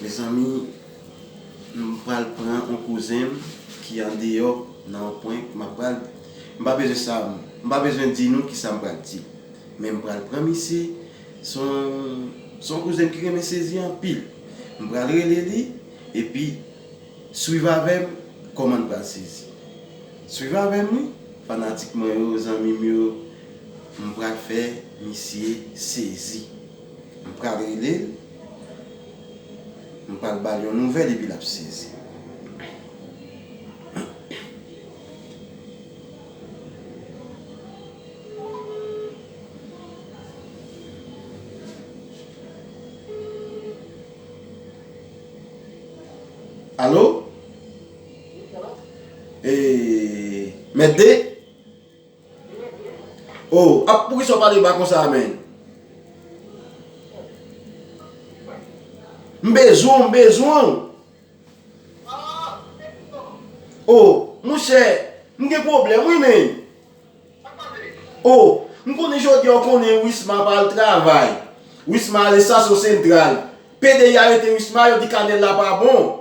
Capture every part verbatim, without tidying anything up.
Mezanmi, m pral pran yon kouzen m ki andeyò nan yon prank. M ap pral, m pa bezwen sa, m pa bezwen di nou kisa m pral di. Men m pral pran misye, se yon, se yon kouzen m ki renmen sezi anpil. M pral rele li, epi swiv avè m kòman n pral sezi. Swiv avè m wi, fanatik mwen yo, zanmi m yo, m pral fè misye sezi. M pral rele l, m pral ba l yon nouvèl epi l ap sezi. Alo? E, Mèt D? Oh, ap, poukisa w pale ba konsa, menn? M bezwen w, m bezwen w. Oh, monchè, m gen pwoblèm, wi, menn. Oh, m konnen jodi a w konnen Wisma pa al travay. Wisma al estasyon sentral. P D a rete Wisma, yo di kanèl la pa bon.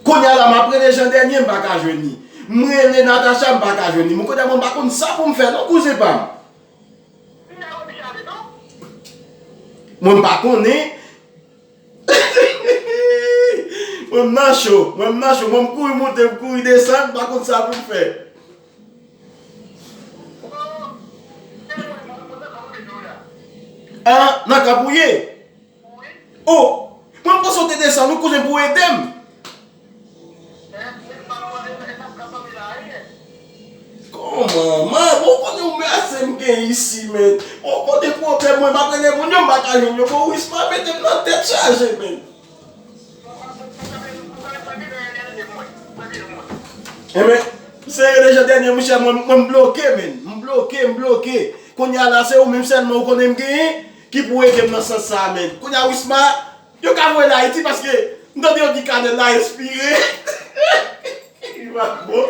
Kounye a la, m ap rele Jan Dènye, m pa ka jwenn li. M rele Natacha, m pa ka jwenn li. Mwen, kounye a, mwen pa konn sa pou m fè, non, kouzen pa m. Mwen, m pa konnen. Mwen, m nan cho. Mwen, m nan cho. Mwen, m kouri monte, m kouri desann, m pa konn sa pou m fè. Ah, nan kap ou ye? Oh, mwen panse w te desann wi kouzen pou ede m. Kòman, man? Bon, w konnen w menm ase m gen isi, menn. Bon, w konnen pwoblèm mwen, m ap rele moun yo, m pa ka jwenn yo. Bon, Wisma mete m nan tèt chaje, menn. Enben, se rele Jan Dènye, monchè, mwen, mwen m bloke, menn. M bloke, m bloke. Kounye a la, se ou menm sèlman ou konnen m genyen ki pou ede m nan sans sa a, menn. Kounye a, Wisma, yo ka voye l Ayiti paske m tande yo di kanèl la espire. Li pa bon.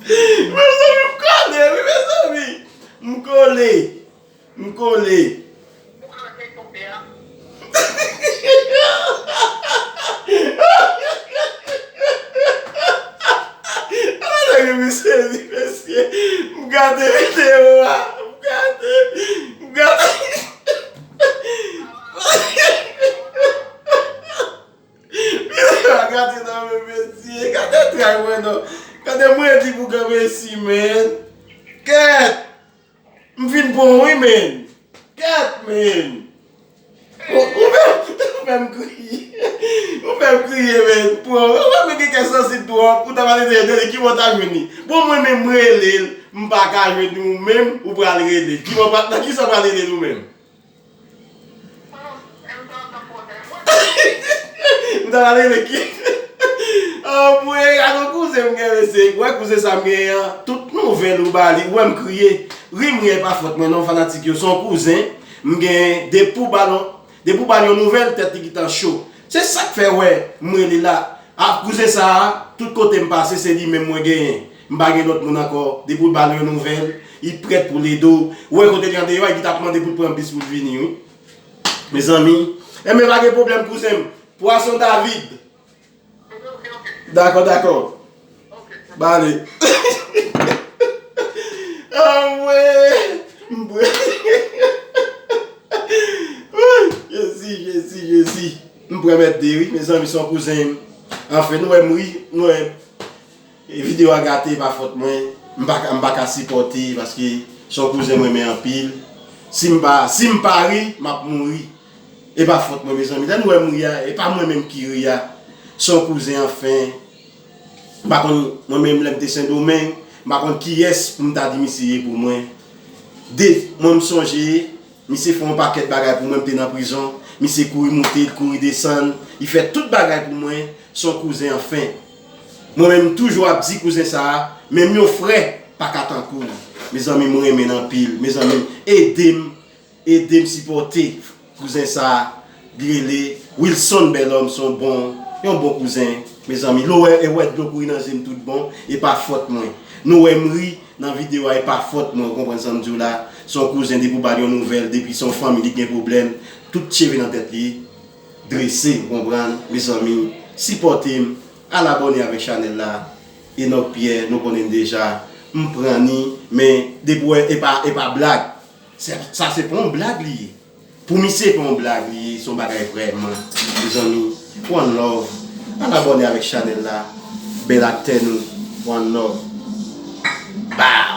Mezanmi, m kole, wi, mezanmi. M kole. M kole. Ala nèg yo sezi, mesye. M gade videyo a. M gade. M gade. Videyo a gate nan men mesye. Gade tray mwen non. Gade mwen di pou granmesi, menn. Kèt. M fin pran wi, menn. Kèt, menn. Ou, ou fè, ou fè m kriye. Ou fè m kriye, menn. Pran, ou fè m gen kè sansib twòp. Ou ta pale de, de li, ki bò w ta jwenn li? Bon, mwen menm, m rele l. M pa ka jwenn ou menm, ou pral rele l. Ki bò, nan ki sa w pral rele l ou menm? M ta pral rele ki? Anmwey, gade yon kouzen m gen, mesye. Ou wè kouzen sa m genyen an? Tout nouvèl ou ba li, ou wè m kriye. Ri m ri, e pa fòt mwen non, fanatik yo. Se yon kouzen m genyen, depi w ba l yon, depi w ba l yon nouvèl, tèt li gentan cho. Se sa k fè, wè, m rele la. A, kouzen sa a, tout kote m pase, se li menm mwen genyen. M pa gen lòt moun ankò. Depi w ba l yon nouvèl, li prèt pou l ede w. Ou wè kote li andeyò a, li t ap mande pou l pran bis pou l vini, wi. Mezanmi, enben pa gen pwoblèm, kouzen m. Pwason David. Dakò, dakò. Ba ale. Anmwey, m pre. Woy, Jezi, Jezi, Jezi. M pran Mèt D wi, mezanmi, se yon kouzen m. Anfen, nou wè m ri, nou wè e videyo a gate, e pa fòt mwen. M pa ka, m pa ka sipòte paske se yon kouzen m renmen anpil. Si m pa, si m pa ri, m ap mouri. E pa fòt mwen, mezanmi. Lè nou wè m ri a, e pa mwen menm ki ri a. Se yon kouzen, anfen. M pa konn, mwen menm, lè m te Sendomeng, m pa konn kiyès pou m ta di misye ye pou mwen. De, mwen, m sonje, misye fè yon pakèt bagay pou mwen, m te nan prizon. Misye kouri moute, l kouri desann. Li fè tout bagay pou mwen. Se yon kouzen, anfen. Mwen menm, m toujou ap di kouzen sa a, menm yon frè pa ka tankou w. Mezanmi, m renmen l anpil. Mezanmi, ede m. Ede m sipòte kouzen sa a, li rele Wilson Bèlòm, se yon bon, yon bon kouzen. Mezanmi, lè w wè, e wè dlo kouri nan je m tout bon, e pa fòt mwen. Nou wè m ri, Nan videyo a, e pa fòt mwen, ou konprann sa m di w la. Se yon kouzen, depi w ba l yon nouvèl, depi se yon fanmi li gen pwoblèm, tout cheve nan tèt li drese, ou konprann? Mezanmi, sipòte m, al abòne avèk chanèl la. Enock Pierre, nou konnen l deja. M pran ni, men depi w wè, e pa, e pa blag. Se, sa se pa yon blag li ye. Pou misye pa yon blag li ye, se yon bagay vrèman. Mezanmi, one love. Al abòne avèk chanèl la. Bèl aktè nou, one love. Ba!